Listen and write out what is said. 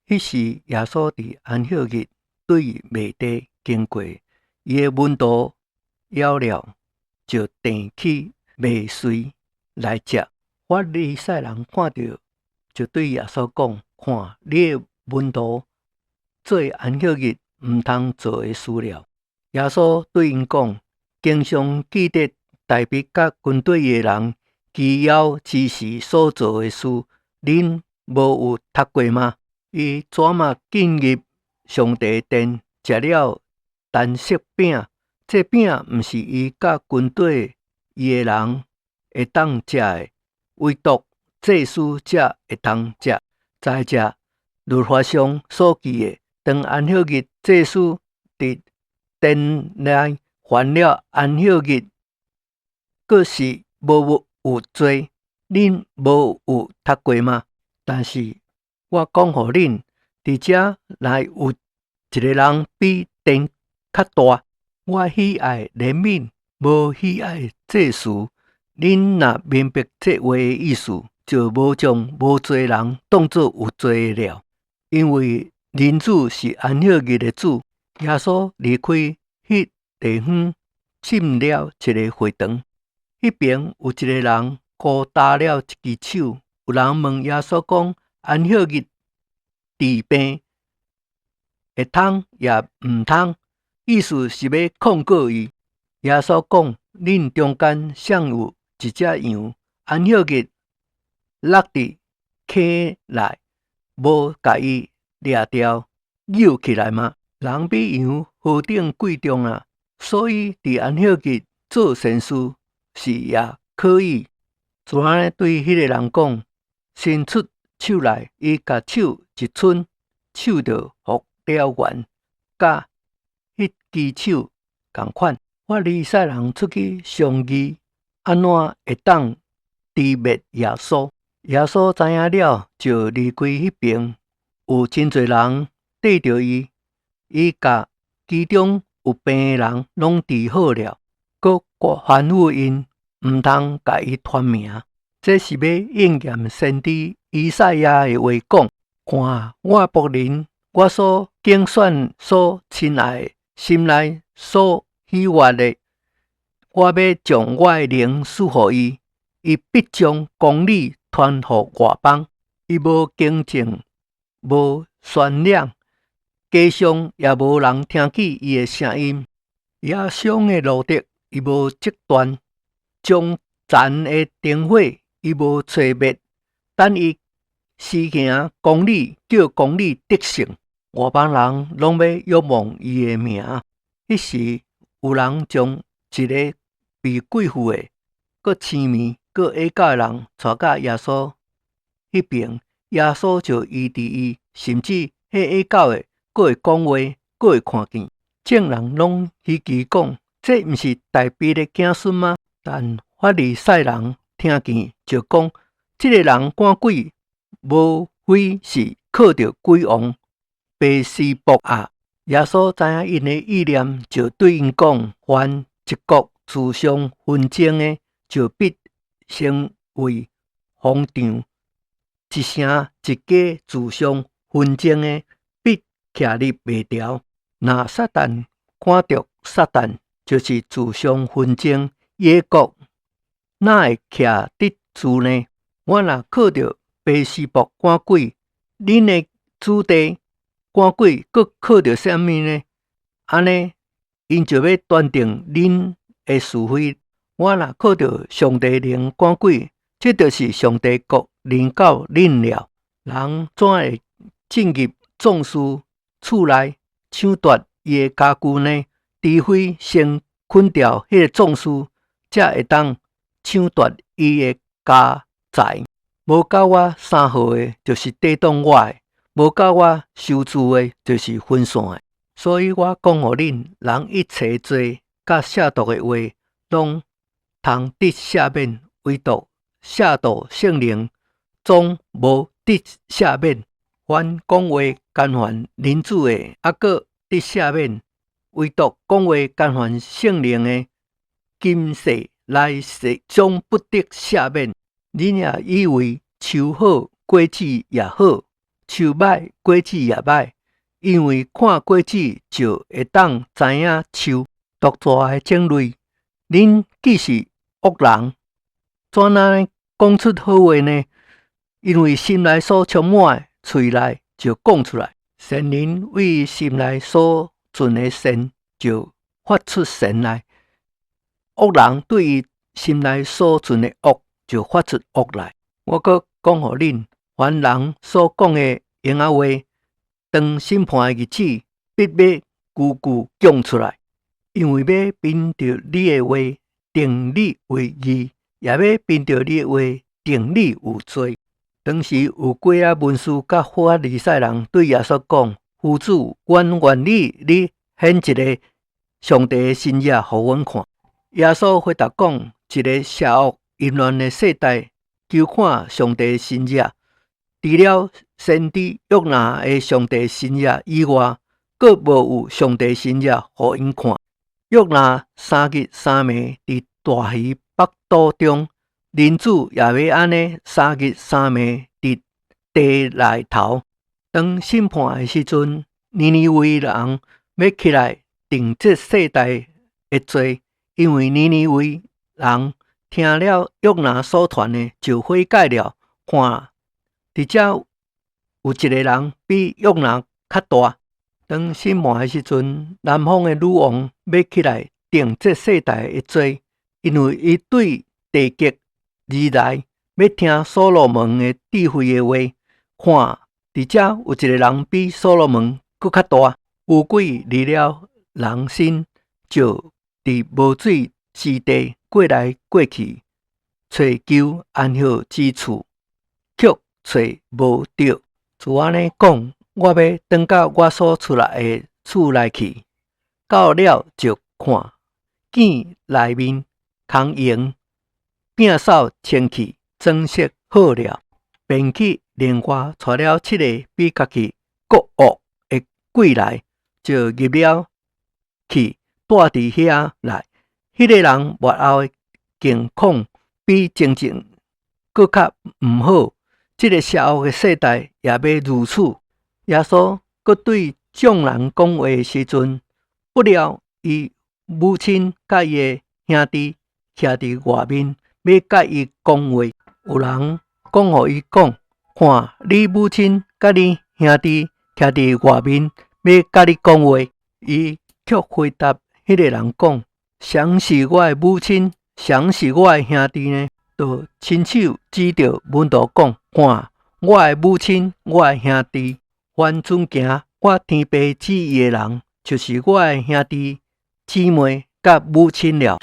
彼時耶穌佇安息日對麥地經過，伊的門徒枵了，就硩起麥穗來食。法利賽人看著，就對耶穌講：看，你的門徒做安息日毋通做的事了。耶穌對𪜶講：經上記著大衛佮軍隊的人飢枵之時所做的事，恁無有讀過嗎？伊怎麼進入上帝殿，食了陳設餅？這餅毋是伊佮軍隊伊的人會當食的，唯獨祭司才會當食。再者，律法上所記的，當安息日祭司佇殿內犯了安息日，閣是無有罪，恁無有讀過嗎？但是我講予恁，佇遮內有一个人比殿較大。我喜愛憐憫，無喜愛祭祀。恁若明白這話的意思，就無將無罪人當做有罪的了。因為人子是安息日的主。耶穌離開彼地方，進了一个會堂。彼邊有一个人枯焦了一支手。有人問耶穌講：安息日治病會通抑毋通？意思是欲控告伊。耶穌講：恁中間誰有一隻羊，安息日落佇坑內，無共伊掠著搝起來嗎？人比羊何等貴重啊！所以佇安息日做善事是也可以。就按呢對彼个人講：伸出手來，伊共手一伸，手就復了原，佮彼支手仝款。法利賽人出去商議，按怎會當誅滅耶穌。耶穌知影了，就離開彼邊。有真濟人綴著伊，伊共其中有病的人攏治好了，閣吩咐𪜶毋通共伊傳名。這是欲應驗先知以賽亞的話講：看我僕人，我所揀選、所親愛的，心內所喜悅的，我欲將我的靈賜予伊，伊必將公理傳予外邦。伊無驚震，無喧嚷，街上也無人聽見伊的聲音。壓傷的蘆竹，伊無折斷；將殘的燈火，伊無吹滅。等伊施行公理，叫公理得勝，外邦人攏欲仰望伊的名。彼時有人將一个被鬼附的、閣癡盲、閣啞結的人帶到耶穌彼邊，耶穌就醫治伊，甚至彼啞結的閣會講話，閣會看見。眾人攏稀奇講：這毋是大衛的子孫嗎？但法利賽人聽見就講：這个人趕鬼，無非是靠著鬼王別斯卜啊！耶穌知影𪜶的意念，就對𪜶講：凡一國自相紛爭的，就必成為荒場；一城一家自相紛爭的，必徛立袂牢。若撒旦趕逐撒旦，就是自相紛爭，伊的國哪會徛得住呢？我若靠著別斯卜趕鬼，恁的子弟趕鬼，閣靠著啥物呢？按呢，𪜶就欲斷定恁的是非。我若靠著上帝靈趕鬼，這就是上帝國臨到恁了。人怎會進入壯士厝內搶奪伊的家具呢？除非先捆牢彼个壯士，才會當搶奪伊的家財。無佮我相和的，就是抵擋我的；無佮我收聚的，就是分散的。所以我講予恁，人一切罪佮褻瀆的話，攏通得赦免，唯獨褻瀆聖靈，總無得赦免。凡講話干犯人子的，猶閣得赦免；唯獨講話干犯聖靈的，今世來世總不得赦免。恁若以為樹好，果子也好，樹䆀，果子也䆀，因為看果子就會當知影樹。毒蛇的種類，恁既是惡人，怎樣講出好話呢？因為心內所充滿的，喙內就講出來。善人為心內所存的善，就發出善來；惡人對伊心內所存的惡，就發出惡來。我閣講予恁，凡人所講的閒仔話，當審判的日子，必欲句句講出來，因為欲憑著你的話定你為義，也欲憑著你的話定你有罪。當時有幾仔文士佮法利賽人對耶穌講：夫子，阮願意你顯一个上帝的神跡予阮看。耶穌回答講：一个邪惡淫亂的世代，求看上帝的神跡，除了先知約拿的上帝神跡以外，閣無有上帝神跡予𪜶看。約拿3日3暝佇大魚腹肚中，人子也欲按呢3日3暝佇地內頭。當審判的時陣，尼尼微人欲起來定這世代的罪，因為尼尼微人聽了約拿所傳的，就悔改了。看，佇遮有一个人比約拿較大。當審判的時陣，南方的女王欲起來定這世代的罪，因為伊對地極而來，欲聽所羅門的智慧的話。看，佇遮有一个人比所羅門閣較大。污鬼離了人身，就佇無水之地過來過去，揣求安歇之處，卻揣無著。主按呢講：我欲轉到我所出來的厝內去。到了就看見內面空閒，摒掃清氣，裝飾好了，便去另外帶了七个比家己閣惡的鬼來，就入了去，蹛佇遐內。彼个人末後的境況比前前閣較毋好。這个邪惡的世代也欲如此。耶穌閣對眾人講話的時陣，不料伊母親佮伊的兄弟徛佇外面，欲佮伊講話。有人講予伊講：看，你母親佮你兄弟徛佇外面，欲佮你講話。伊卻回答彼个人講：誰是我的母親？誰是我的兄弟呢？就親手指著門徒講：看，我的母親，我的兄弟。凡遵行我天父旨意的人，就是我的兄弟姊妹佮母親了。